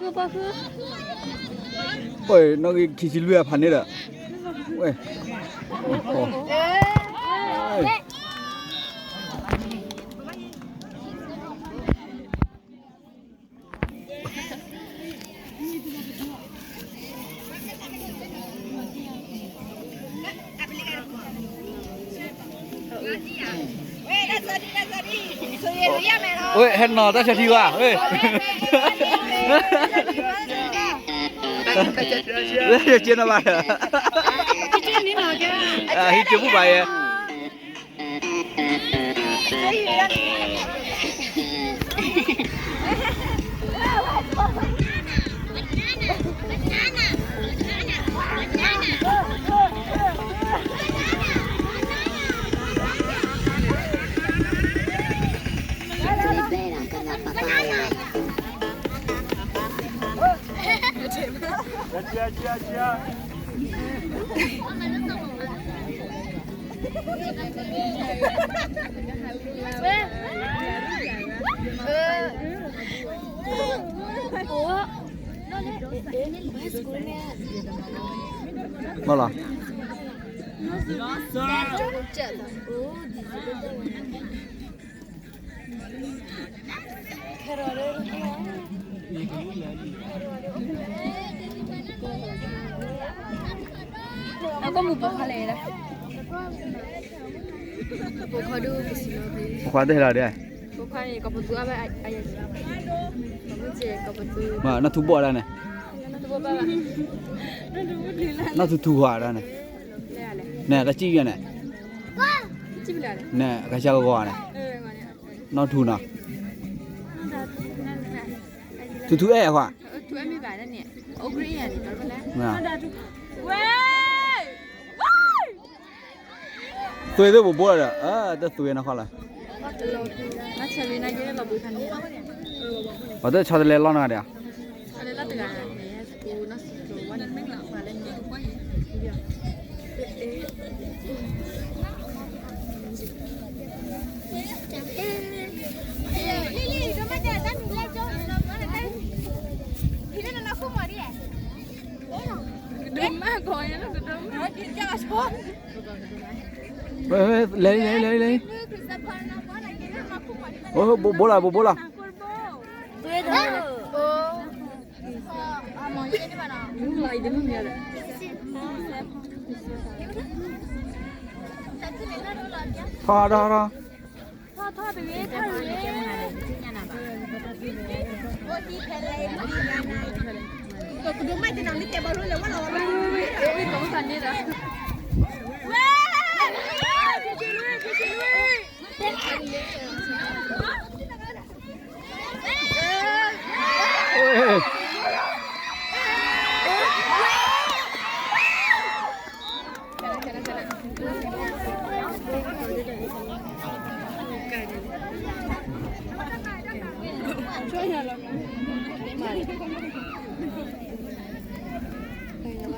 ဝဲ နီၣ်ဂံၢ်ခံဆံလွံၢ်အဖးန့ၣ်ဒီး ဝဲ ဝဲ ဟဲနီၤတၢ်ဆၢထံဘၣ် ဝဲ ယက့နီၤဘၣ် ဟံးက့ၤပူၤဘၣ်ယဲ ဘၣ်လီၤ အကမူပိာ်ခွါလဲၣ်, ပိာ်ခွါဒုးကစံးလီၤ, ပိာ်ခွါတဟဲလီၤဒဲး, ပိာ်ခွါန့ၣ် ကပသူအဘၣ်အယၤ, ကပသူ, နီၢ်ထူဘီၣ်ဒၣ်န့ၣ်, နီၢ်ထူဘီၣ်ဘၣ်, နီၢ်ထူထူခွါဒၣ်န့ၣ်, န့ၣ် တၢ်စံၣ်ယဲၢ်န့ၣ်, န့ၣ် ကစၢ်ကဂီၤန့ၣ်, နီၢ်ထူနီၤ, ထူထူအဲၣ်ခွါ, သွ့သ့ၣ်ပဘိလီၤဒီး တသွ့နီၢ်ခီလၢ်, ပှၤတဆီတလဲလီၢ်နဂၤဒီး, လဲၤ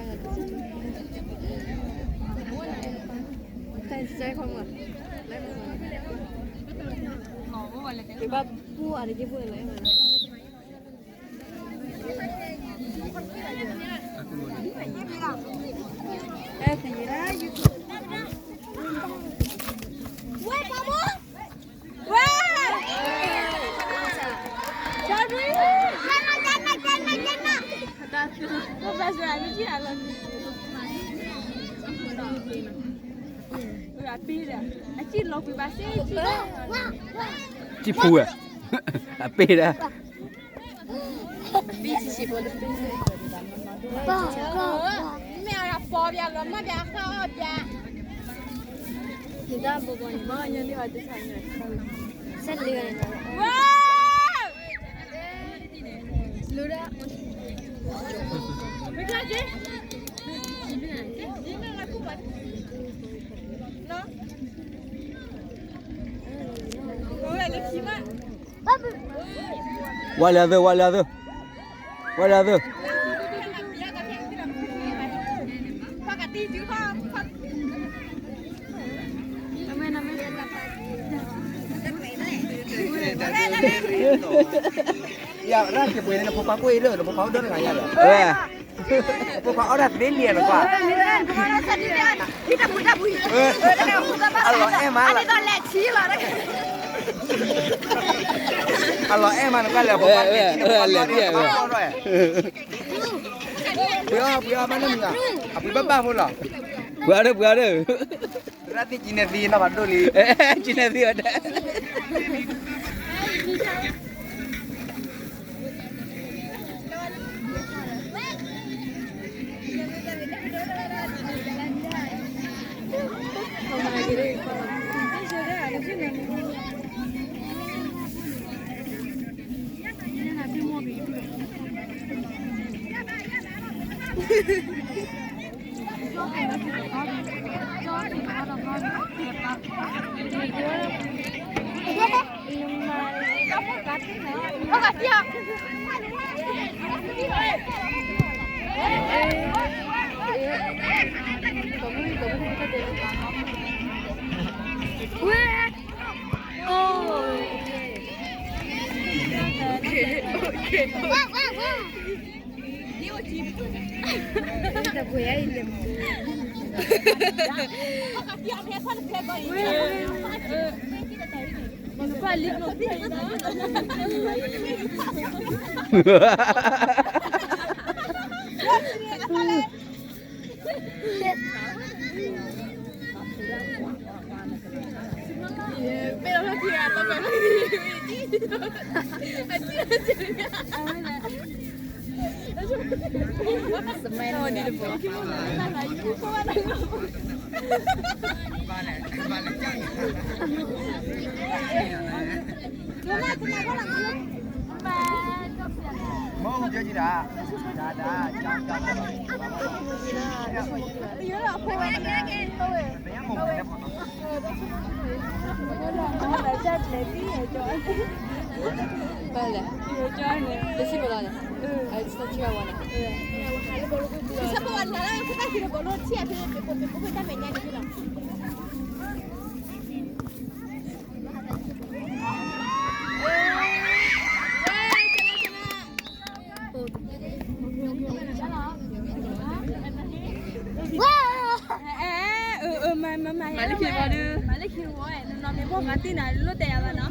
လဲၤ လဲၤ, ဘိလီၤ ဘိလီၤ, ထီၣ် ထီၣ် ထီၣ်, စံၣ်ဖူဝဲ, အပ့ၢ်ဒၣ် ဝါလၢသၢ, ဝါလၢသၢ, ဝါလၢသၢ. အဝဲ ရၣ်က့ၤပှ့ၤန့ၣ် နဖိခွါကွၢ်အံၤလၢ နဖိခွါအိၣ်ဒီတဂၤညါဒီး, ဝဲ, ဖိခွါအိၣ်ဒၣ်သ့လံနကွၢ်, အလီၤအဲၣ်မးလၢ, အလီၤအဲၣ်မးနကွၢ်လၢဖိခွါ, ပှ့ၤအီၣ် ပှ့ၤအီၣ် ဘၣ်န့ၣ်မုၢ်ဂၤ, အပှ့ၤဘၣ်ဘၣ်ဖိလီၤ, ပှ့ၤအီၣ်ဒီး ပှ့ၤအီၣ်ဒီး ရၣ်သ့ၣ်ကံနဲၣ်သံနီၢ်ဘၣ်ဒိၣ်လံ, ကံနဲၣ်သံဝဲဒၣ် မၤလၢခံဝဲဒုး, မၤလၢခံဝဲ, နနီၢ်မ့ၢ်ဘီၣ်ဂၤတံၢ်နၤ လိၣ်တဲယၤဘၣ်နီ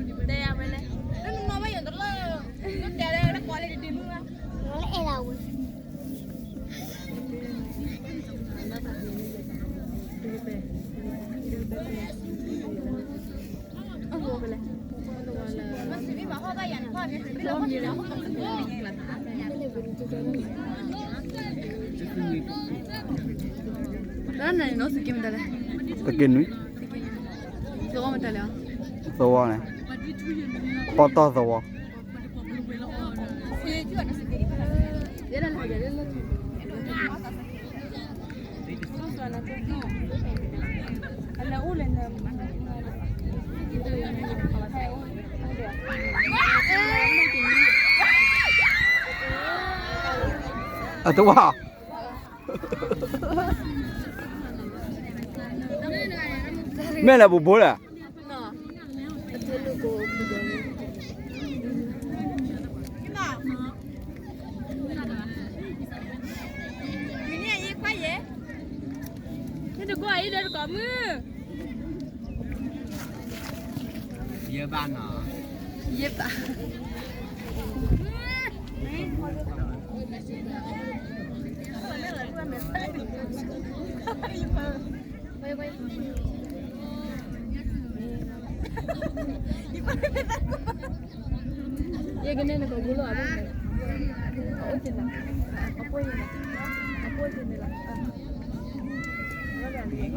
ၤ, တဲယၤဝဲလဲၣ်, နနီၢ်ဘၣ်ယိၣ်တလၢ, လိၣ်တဲလၢတကိးလၢဒုးဒုးမုၢ်ဘၣ်, အဲၣ်လၢဝဲ တၢ်နၤန့ၣ်နီၢ်သုးက့မတၤလဲၣ်, သုးက့နွံ, သဝီမတၤလဲၣ်, သဝီန့ၣ်, ပီၣ်တီၢ်သဝီ အတဝါ, မ့ၢ်လၢပူၤဘိလဲၣ်. နတကွၢ်အံၤလၢတကိးမုၢ်, ယဲဘၣ်နီၤ, ယဲဘၣ်. ယကနဲၣ်နကဘိလီၤအဘၣ်, အအိၣ်သ့ၣ်နၤ, အပှဲၢ်န့ၣ်လီၤ, အပှဲၢ်န့ၣ်လီၤ.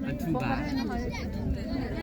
အထူၣ်ဘၣ်,